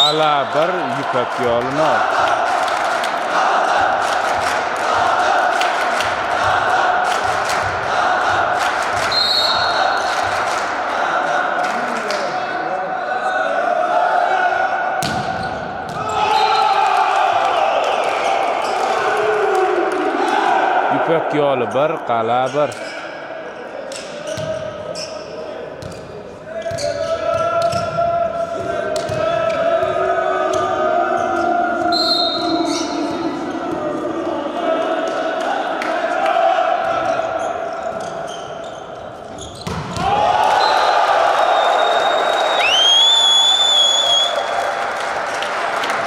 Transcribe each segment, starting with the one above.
Gala 1, Ýüpek ýoly 0. Ýüpek ýoly 1, Gala 1.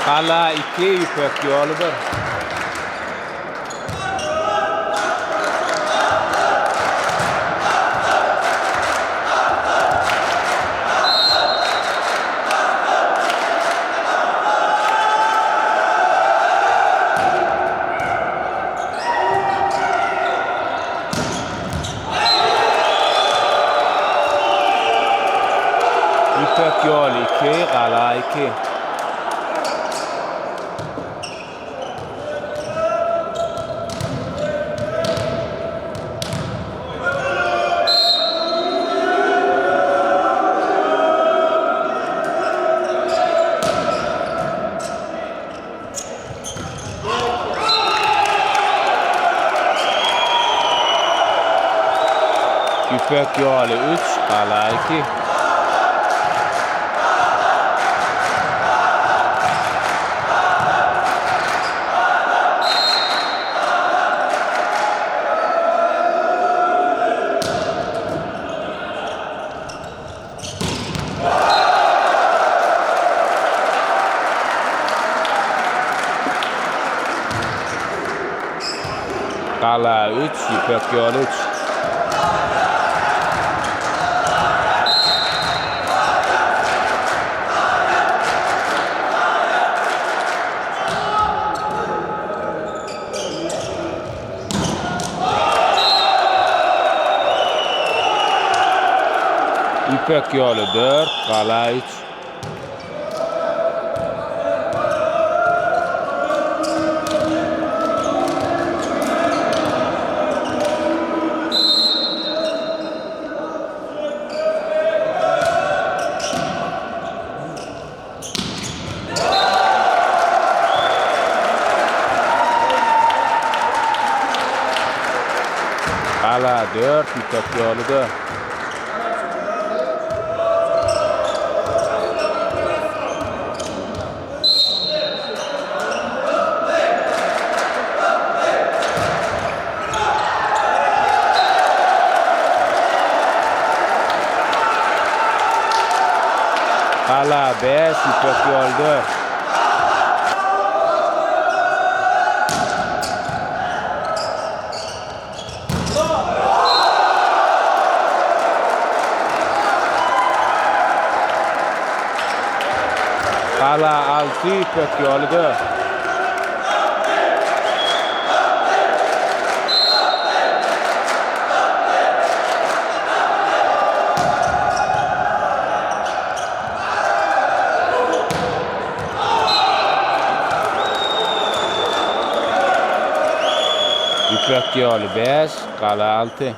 Gala 2, Ýüpek ýoly 1. Ýüpek ýoly 2, Gala 2. Ýüpek ýoly 3, Gala 2. Gala 3, Ýüpek ýoly 3. Ýüpek ýoly 4, Gala 3. Gala 4, Ýüpek ýoly 4. Gala 5, Ýüpek ýoly 4. Gala 6, Ýüpek ýoly 4. Ýüpek ýoly 5, Gala 6.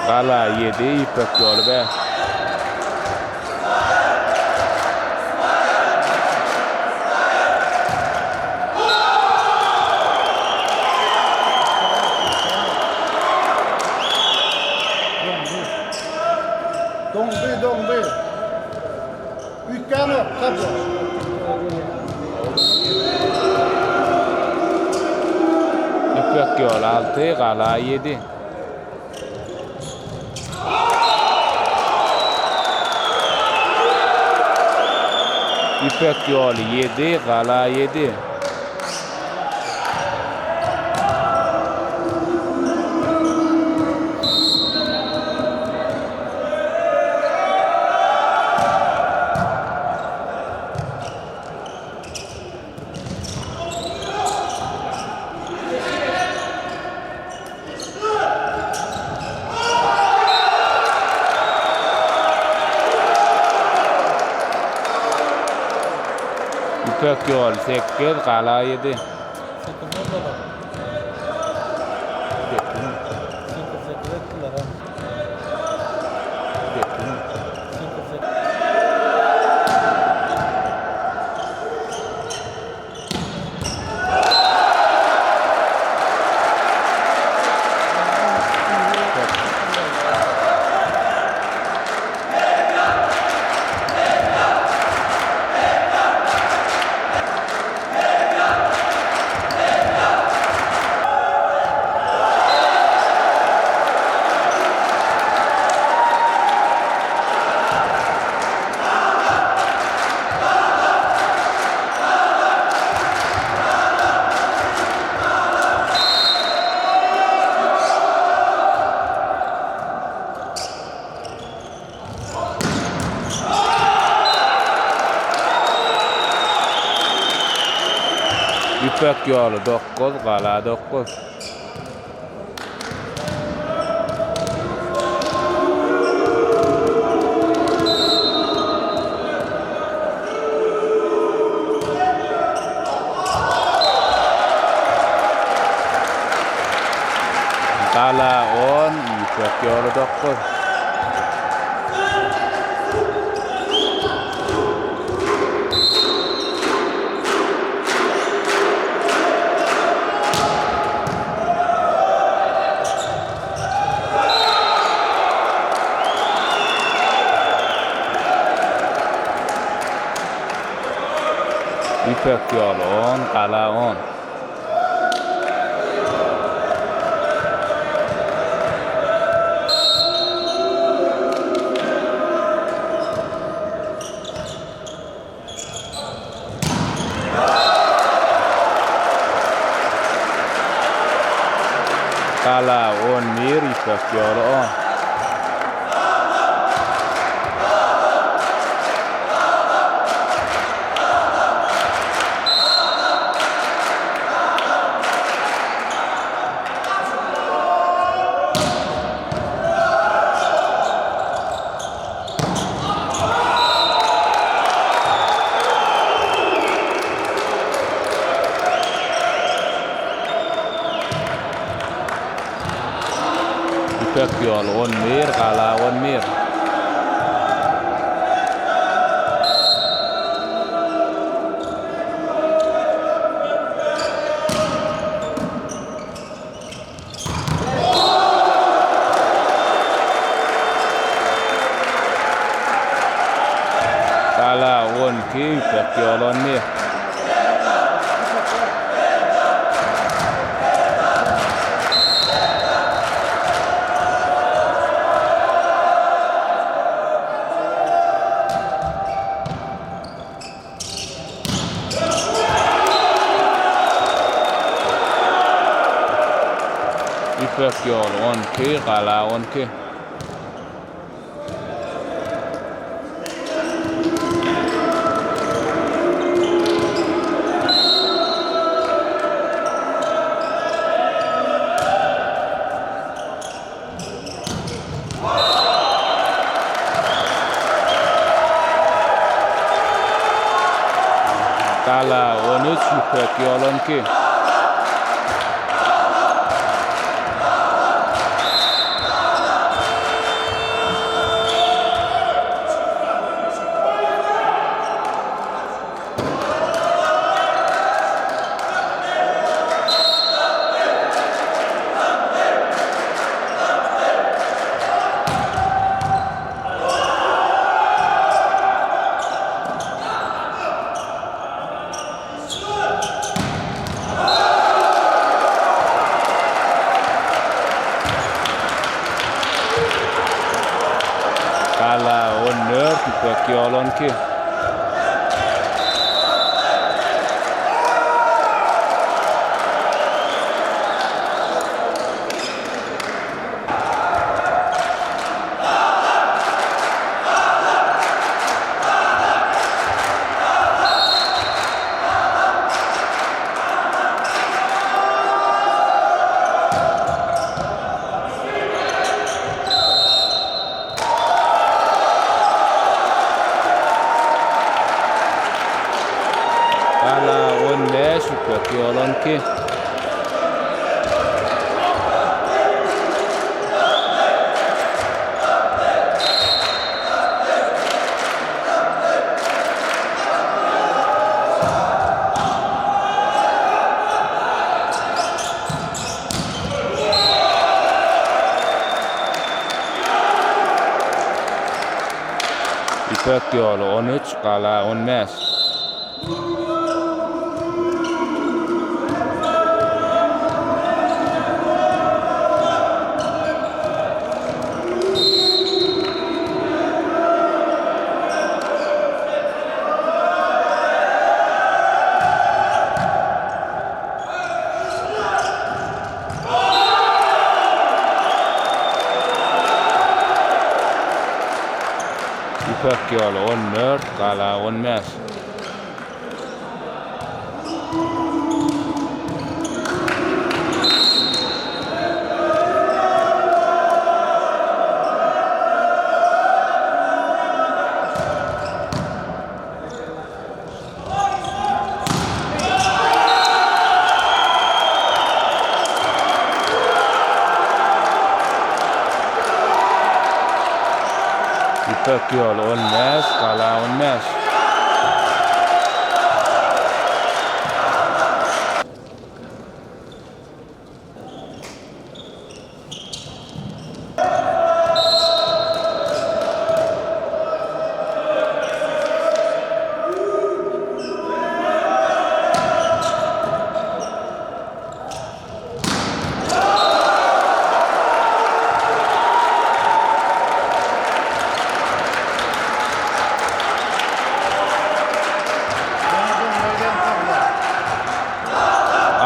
Gala 7, Ýüpek ýoly 5. Doňdy, doňdy. Üýtgänok, tablo. Ýüpek ýoly 6, Gala 7. Ýüpek ýoly ýedi, Gala ýedi. Ýüpek ýoly 8, Gala 7. 8 boldular. 8 8 etdiler ha. 8 8. Ýüpek ýoly 9, Gala 9. Gala 10, Ýüpek ýoly 9. Ýüpek ýoly 10, Gala 10. Gala 11, Ýüpek ýoly 10. Ýüpek ýoly 11, Gala 11. Gala 12, Ýüpek ýoly 11. Ýüpek ýoly 12, Gala 12. Gala 13, Ýüpek ýoly 12. Gala 14, Ýüpek ýoly 12. Ýüpek ýoly 12. Ýüpek ýoly 13, Gala 15. Ýüpek ýoly 14, Gala 15. Ýüpek ýoly 15, Gala 15.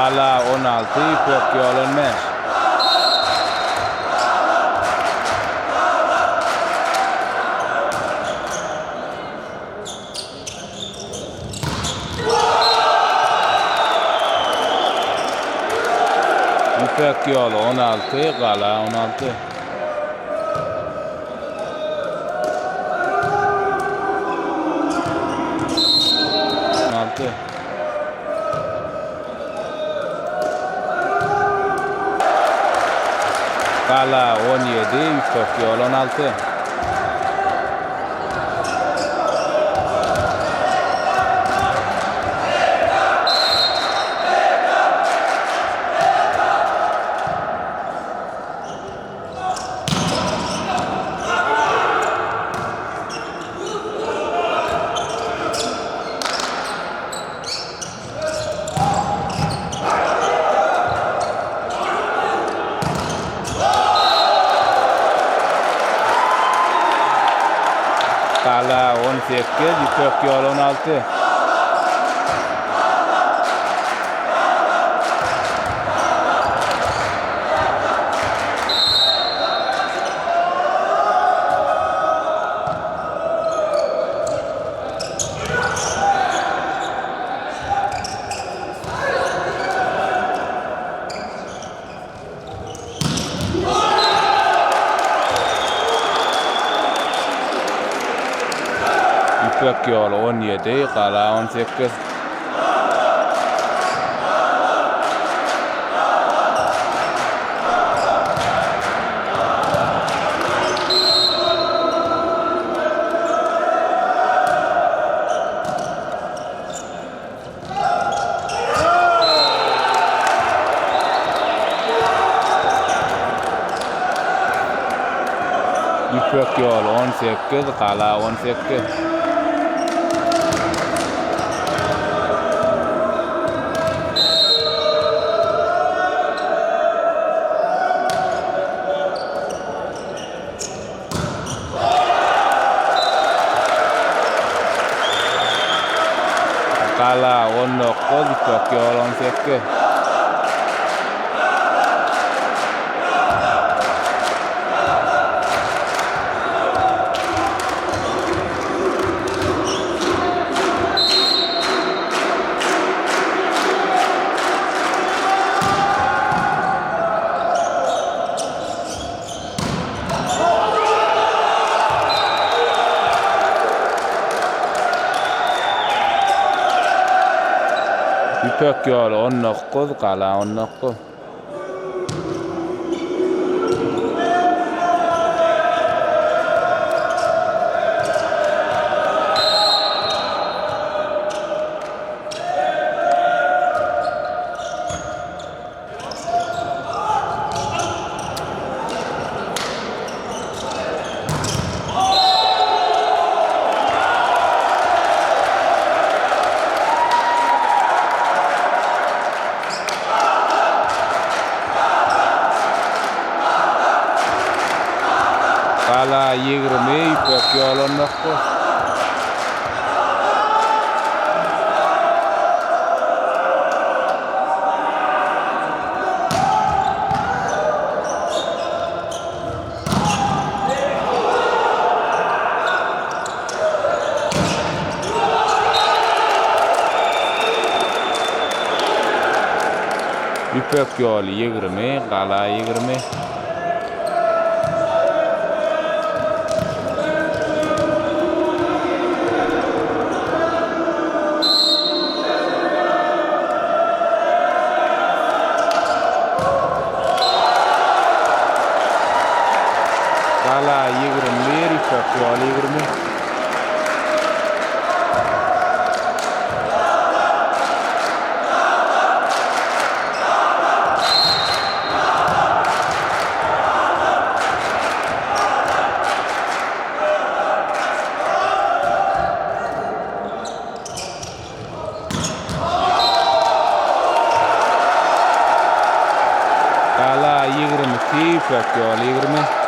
Gala 16, Ýüpek ýoly 15. Ýüpek ýoly 16, Gala 16. 16. Gala 17, Ýüpek ýoly 16. Gala 18, Ýüpek ýoly 16. Ýüpek ýoly 17, Gala 18. Ýüpek ýoly 18, Gala 18. Gala 19, Ýüpek ýoly 18. Ýüpek ýoly 19, Gala 19. Gala 20, Ýüpek ýoly 19. Ýüpek ýoly 20, Gala 20. Gala 21, Ýüpek ýoly 20. Gala 22, Ýüpek ýoly 20.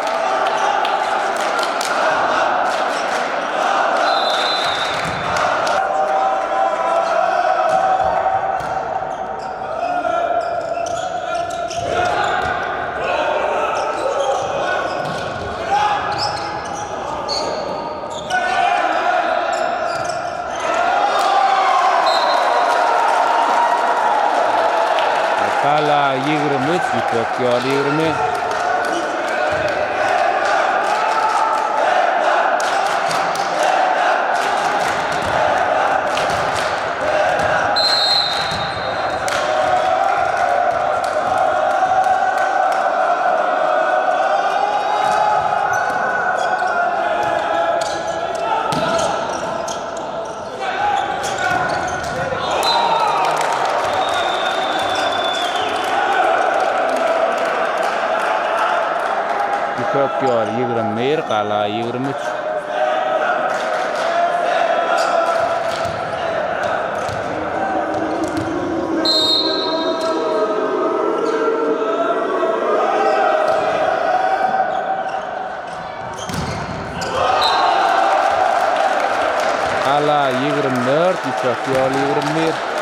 Gala 23, Ýüpek ýoly 20. Ýüpek ýoly 21, Gala 23. Gala 24, Ýüpek ýoly 21.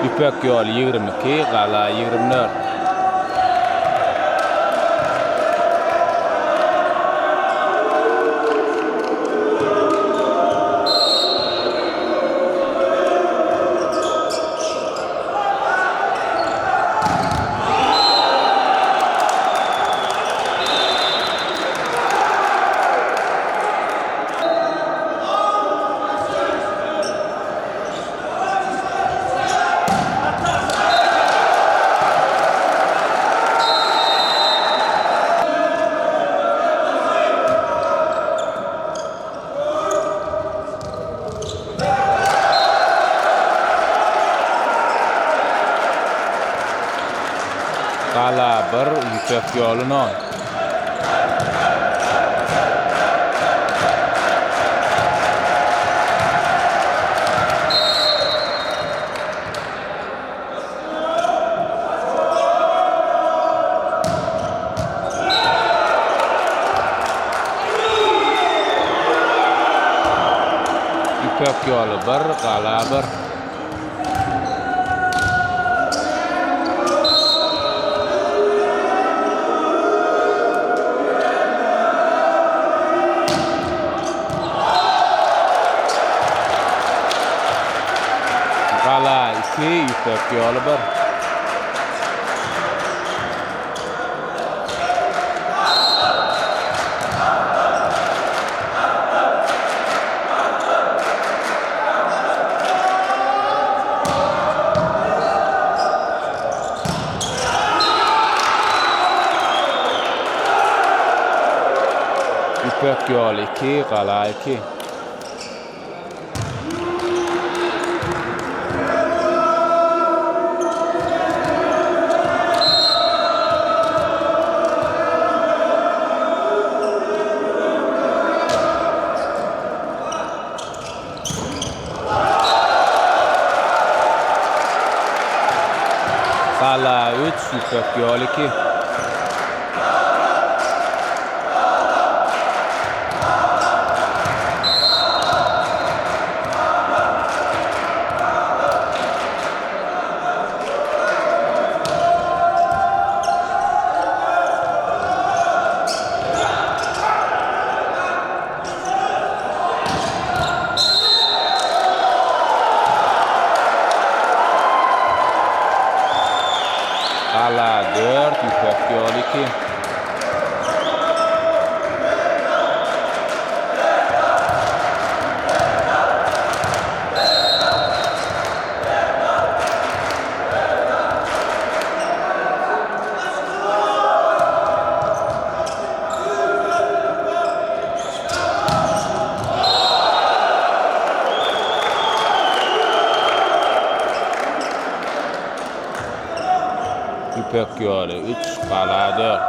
Ýüpek ýoly 22, Gala 24. Gala 1, Ýüpek ýoly 0. Ýüpek ýoly 1, Gala 1. Gala 2, Ýüpek ýoly 1. Ýüpek ýoly 2, Gala 2. Gala 3, Ýüpek ýoly 2. Gala 4, Ýüpek ýoly 2. Ýüpek ýoly 3, Gala 4.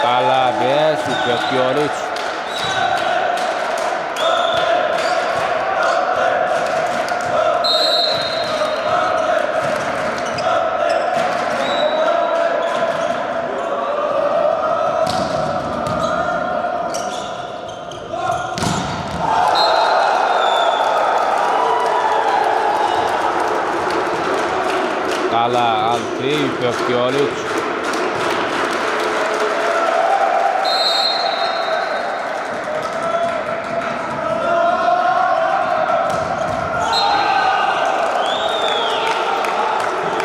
Gala 5, Ýüpek ýoly 3. Gala 6, Ýüpek ýoly 3.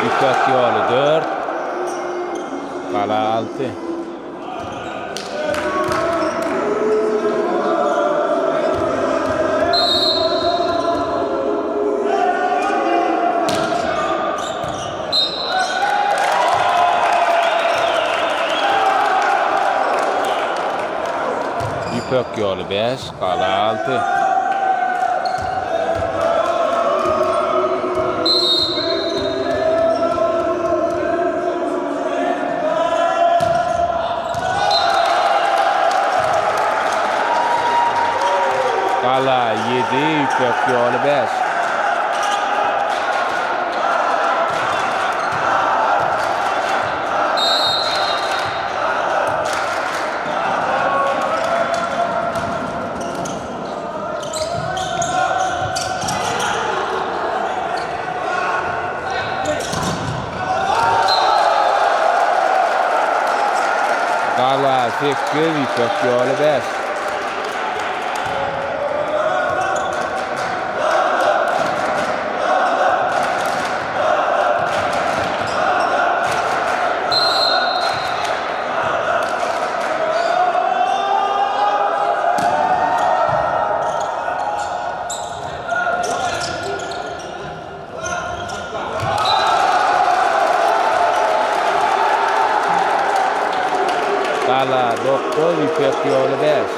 Ýüpek ýoly 4, Gala 6. Ýüpek ýoly 5, gala 6. Gala 7, Ýüpek ýoly 5. Gala 8, Ýüpek ýoly 5. Gala 9, Ýüpek ýoly 5.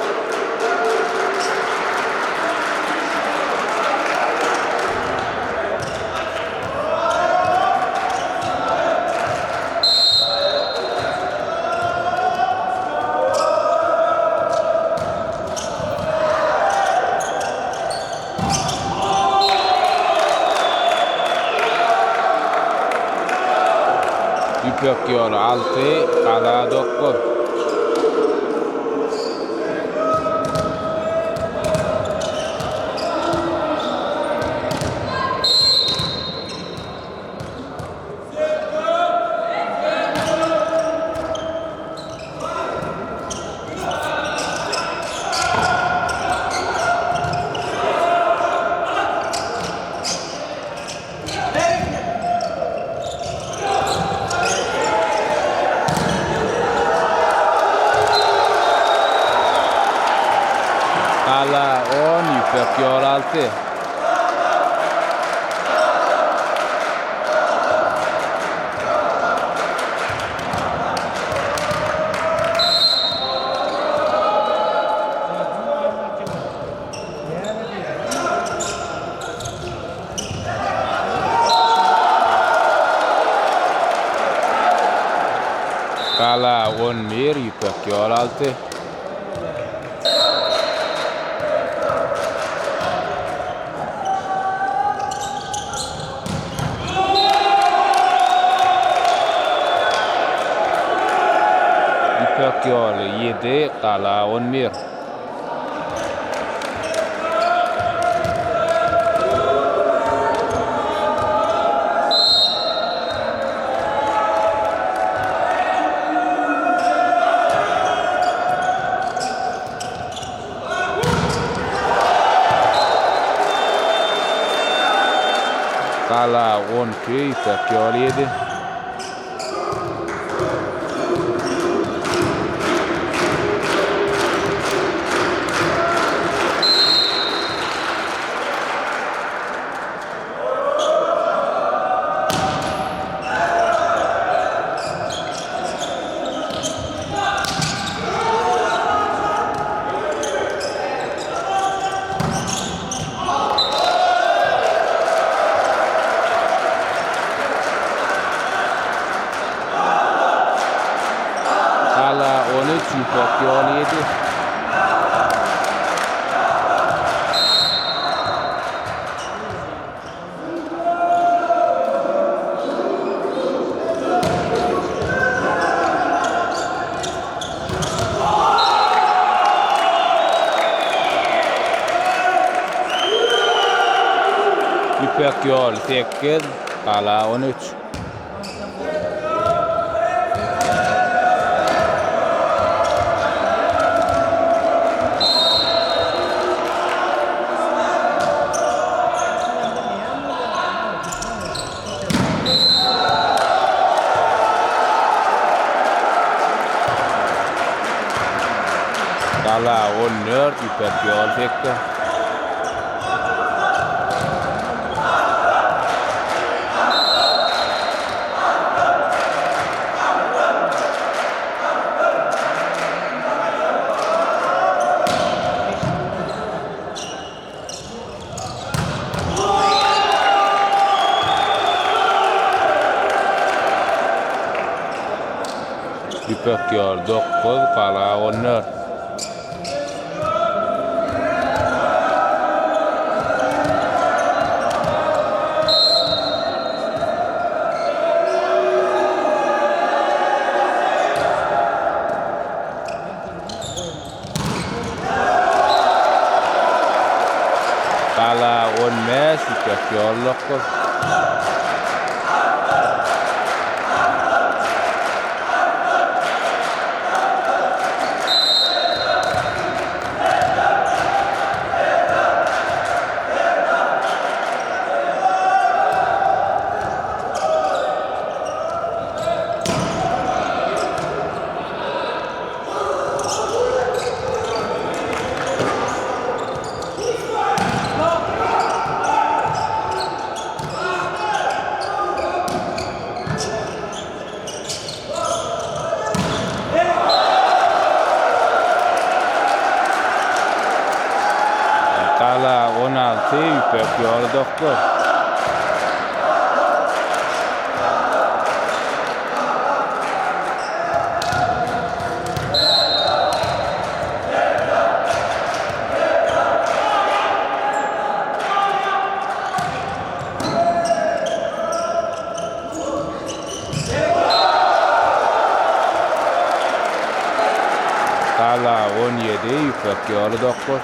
Ýüpek ýoly 6, Gala 9. 10, Ýüpek ýol 6. Gala 11, Ýüpek ýol 6. Ýüpek ýoly 7, Gala 11. Gala 12, Ýüpek ýoly 7. Gala 13, Ýüpek ýoly 7. Ýüpek ýoly 8, Gala 13. Gala 14, Ýüpek ýol 8. Ýüpek ýol 9, Gala 14. Gala 15, Ýüpek ýol 9. Gala 16, Ýüpek ýoly 9. Gala 17, Ýüpek ýoly 9.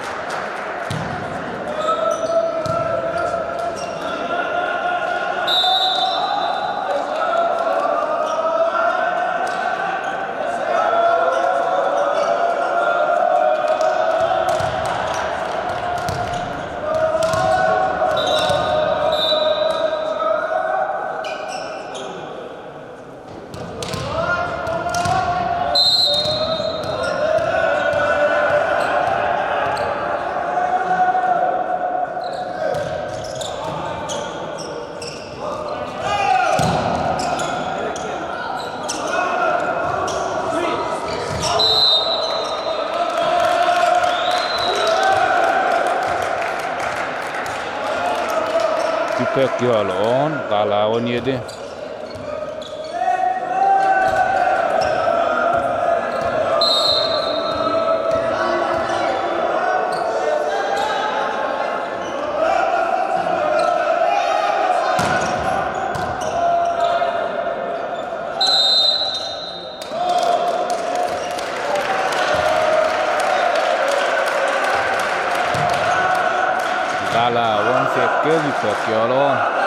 Ýüpek ýoly on, Gala 17. Gala 18, Ýüpek ýoly 10.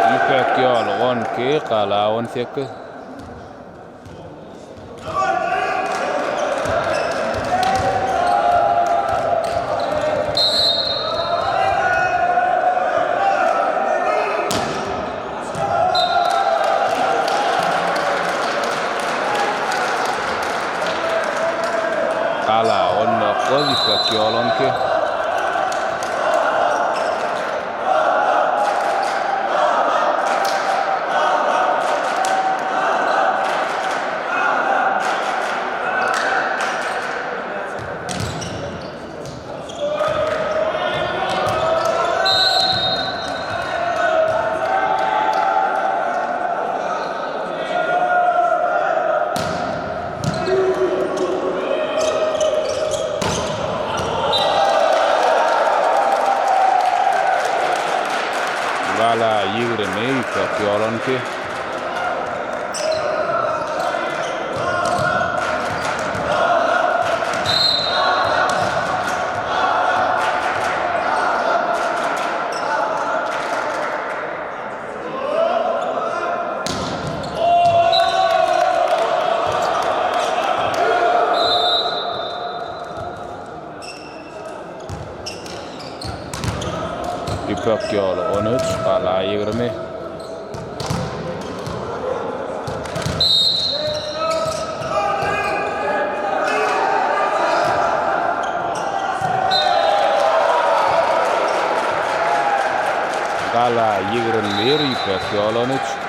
Ýüpek ýoly 12, Gala 18. Gala 19, Ýüpek ýol 12. Gala 20, Ýüpek ýol 12. Ýüpek ýoly 13, Gala 20. Gala 21, Ýüpek ýoly 13.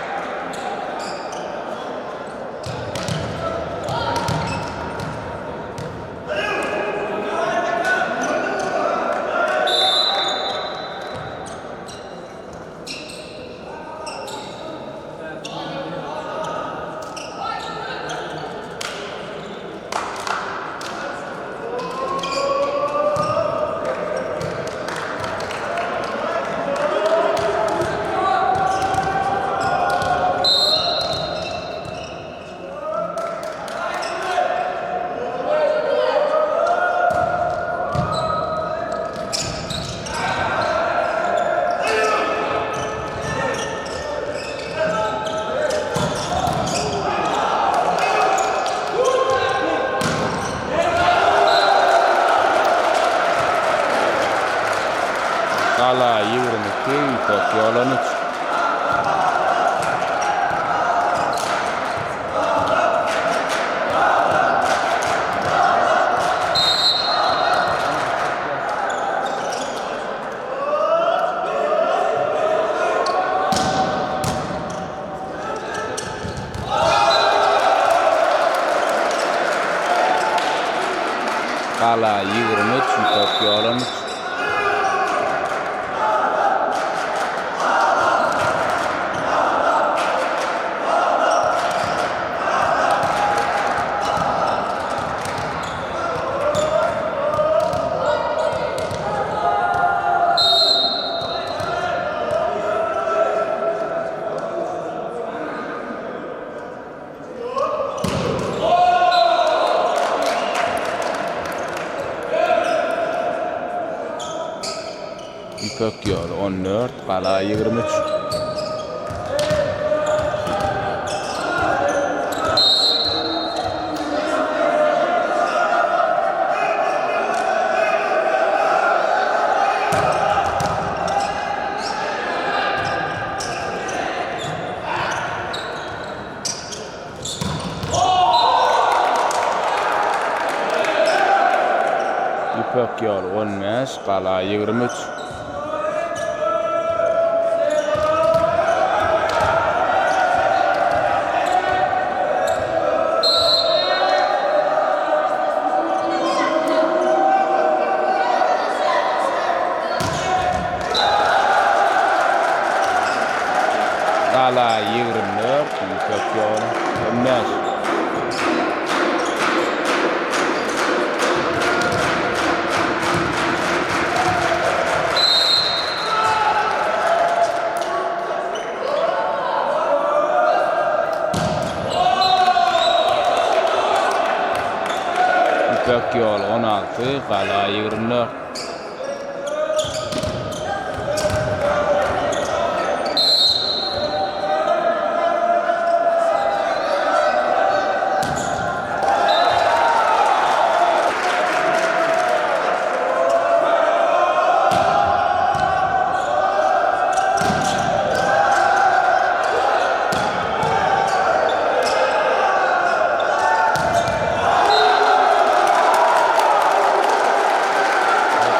Gala 22, Ýüpek ýol 13. Gala 23, Ýüpek ýol 13. Ýüpek ýoly 14, Gala 23. Ýüpek ýoly 15, Gala 23. Gala 24, Ýüpek ýoly 15. Ýüpek ýoly 16, Gala 24.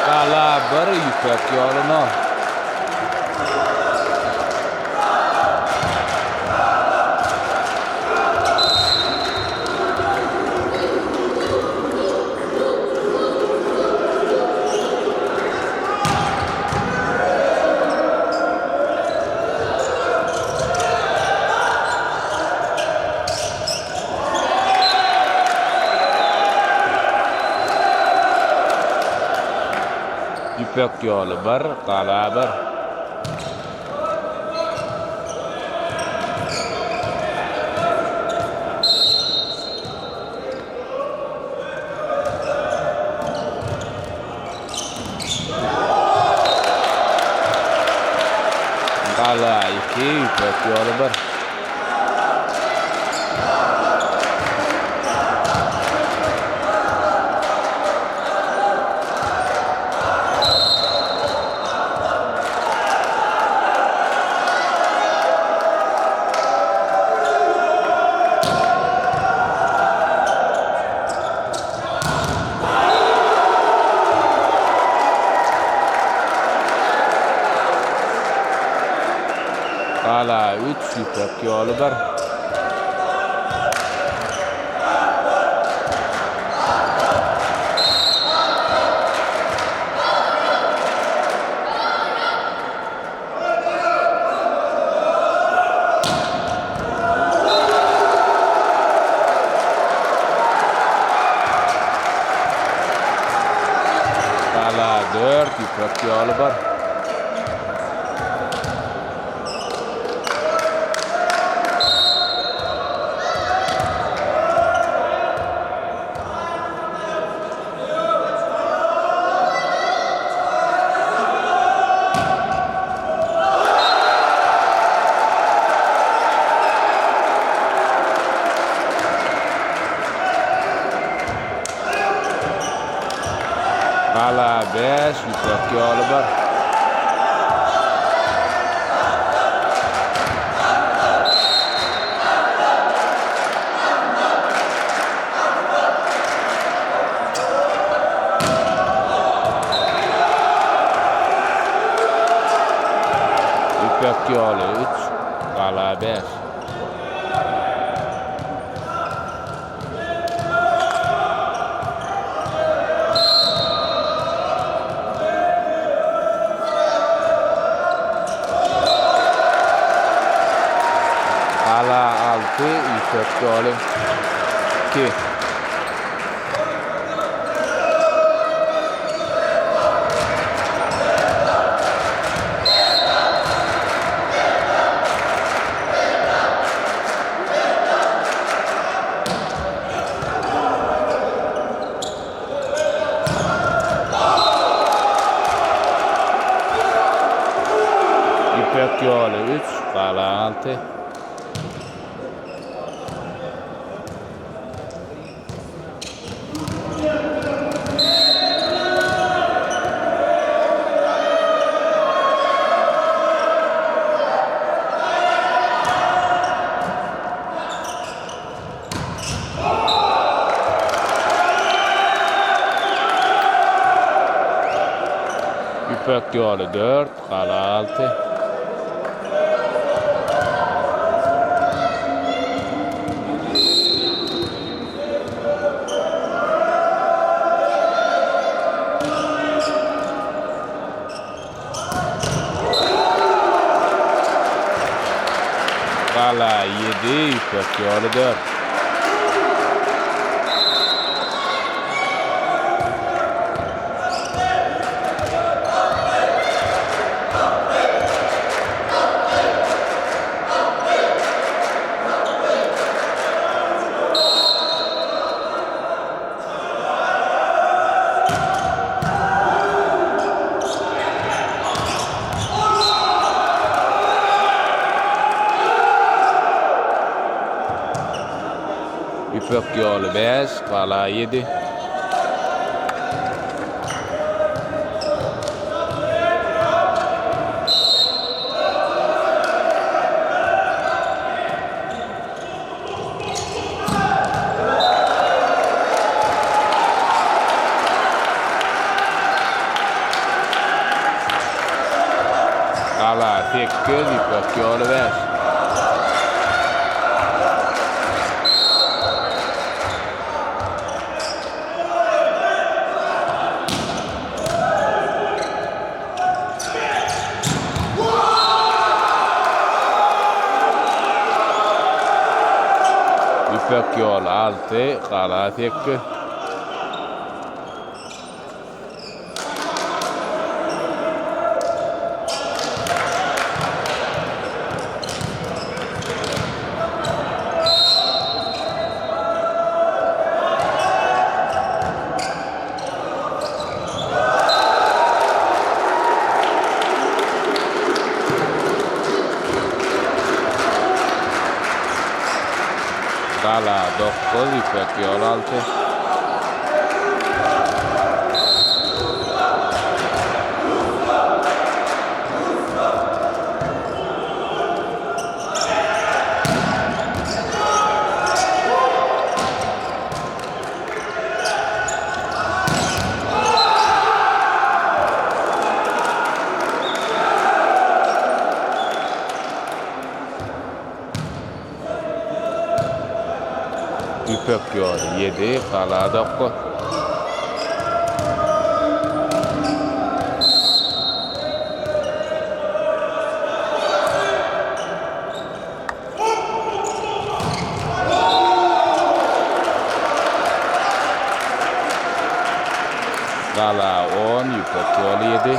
Gala bir ýüpek ýoluna. Ýüpek ýoly bir, gala bir. Gala 2, Ýüpek ýoly 1. Gala 3, Ýüpek ýoly 1. Gala 4, Ýüpek ýoly 1. Gala 5, Ýüpek ýoly 1. Ýüpek ýoly 3, Gala 5. Gala 6, Ýüpek ýoly 2. Ýüpek ýoly 3, Gala 6. Ýüpek ýoly 4, Gala 6. Gala 7, Ýüpek ýoly 4. Ýüpek ýoly 5, Gala 7. Gala 8, Ýüpek ýoly 5. Ýüpek ýoly 6, Gala 8. Gala 9, Ýüpek ýoly 6. Ýüpek ýoly 7, Gala 9. Gala 10, Ýüpek ýoly 7.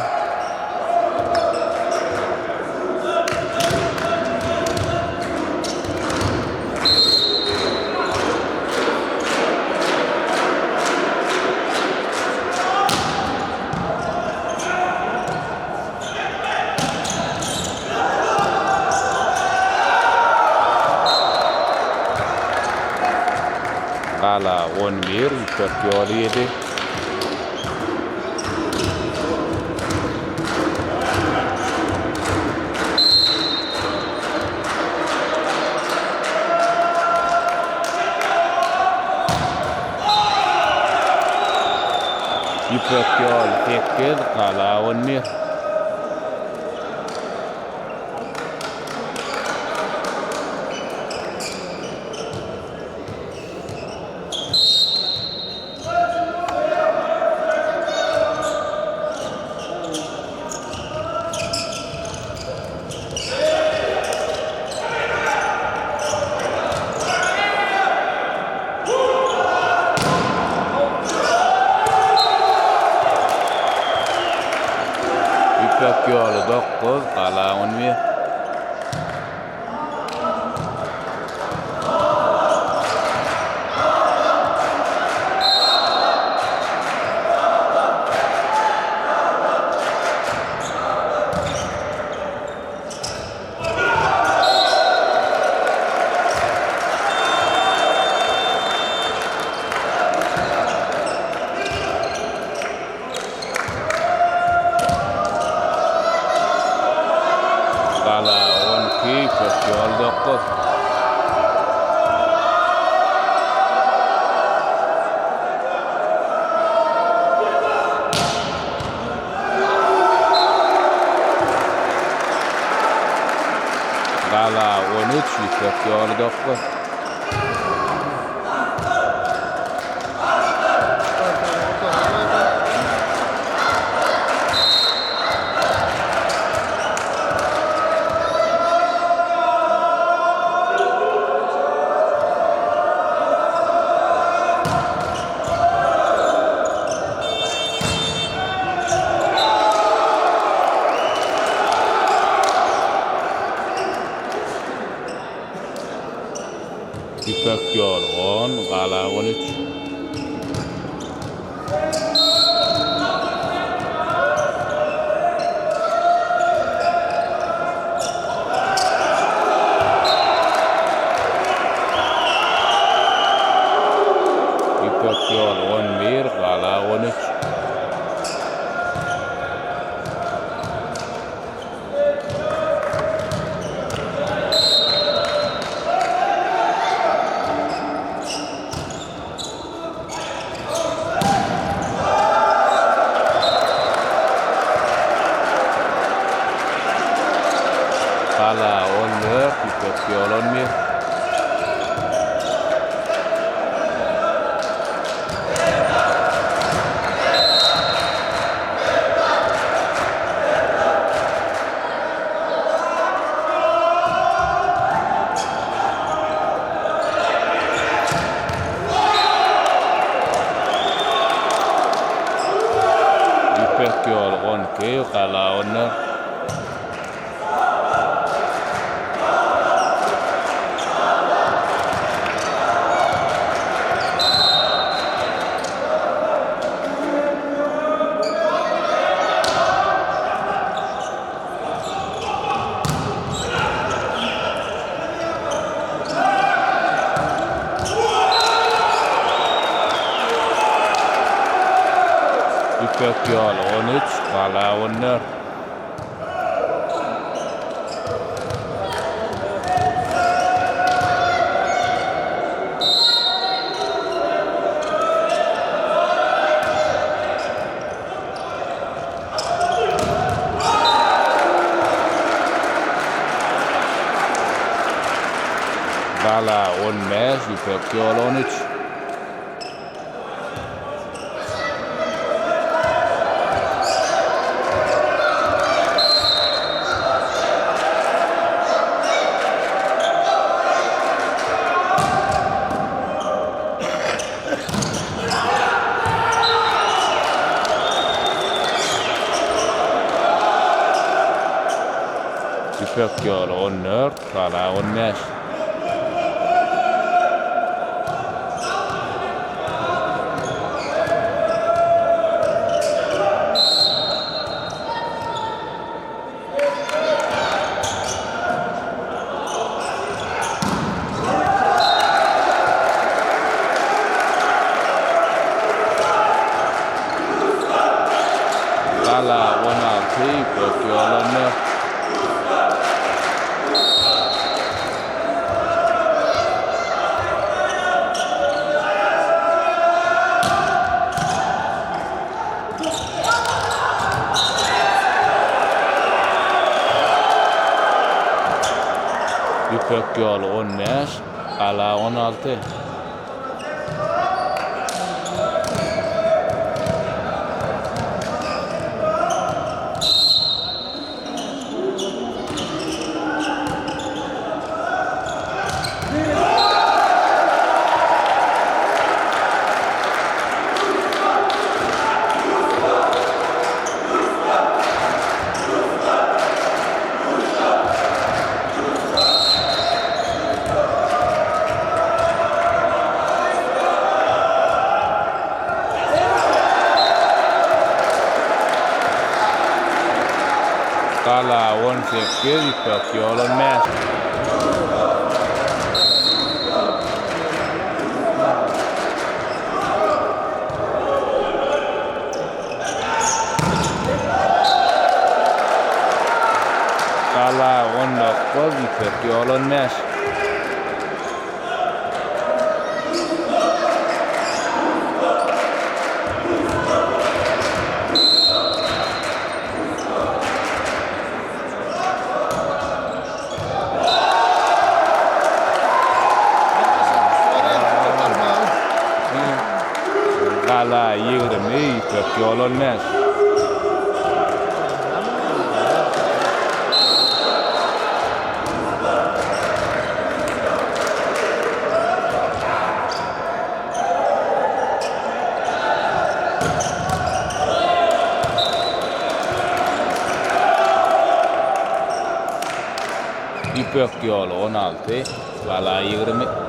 Gala 11, Ýüpek ýoly 7. Ýüpek ýoly 8, Gala 11. Ýüpek ýoly 9, Gala 11. 13, Ýüpek ýoly 9. Ýüpek ýoly on, Gala 13. Ýüpek ýoly 11, Gala 13. Gala 14, Ýüpek ýoly 11. Ýüpek ýoly 12, Gala 14. Ýüpek ýoly 13, Gala 14. Gala 15, Ýüpek ýoly 13. Ýüpek ýoly 14, Gala 15. Gala 16, Ýüpek ýoly 14. Ýüpek ýoly 15, Gala 16. Gala 18, Ýüpek ýoly 15. Gala 19, Ýüpek ýoly 15. Gala 20, Ýüpek ýol 15. Ýüpek ýoly 16, Gala 20.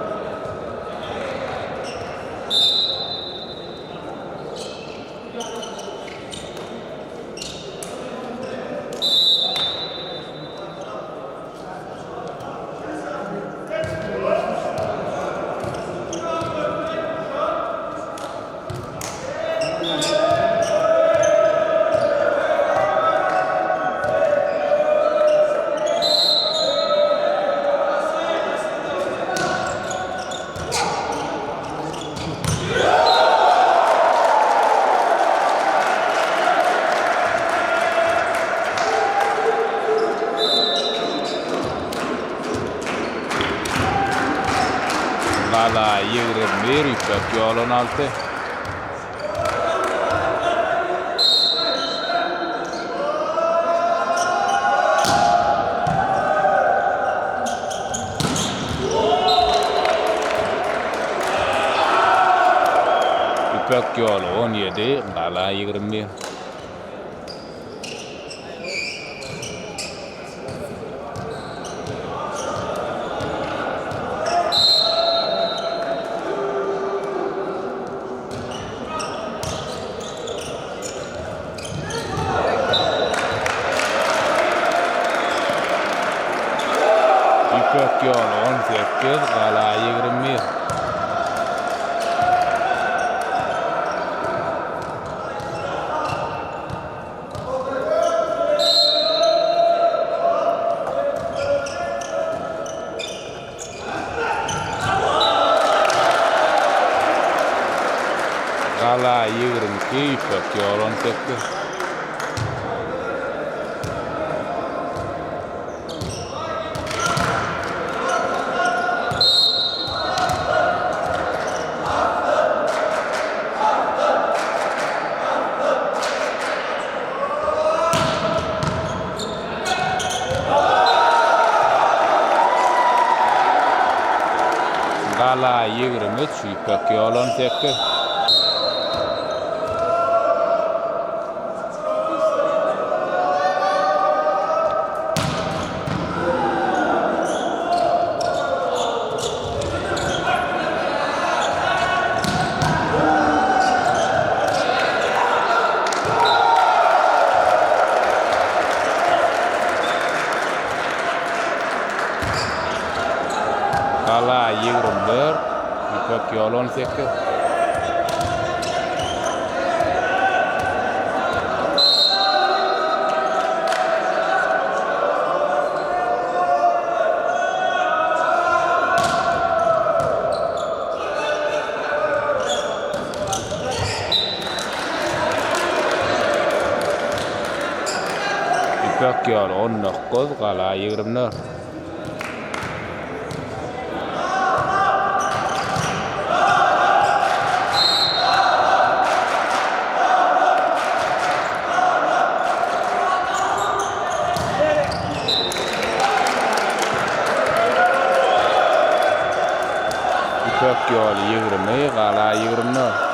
Gala 21, Ýüpek ýol 16. Ýüpek ýoly 17, Gala 21. Ýüpek ýoly 18, Gala 21. Gala 22, Ýüpek ýol 18. Gala 23, Ýüpek ýol 18. Gala 24, Ýüpek ýol 18. Ýüpek ýoly 19, Gala 24. Ýüpek ýoly 20, Gala 24.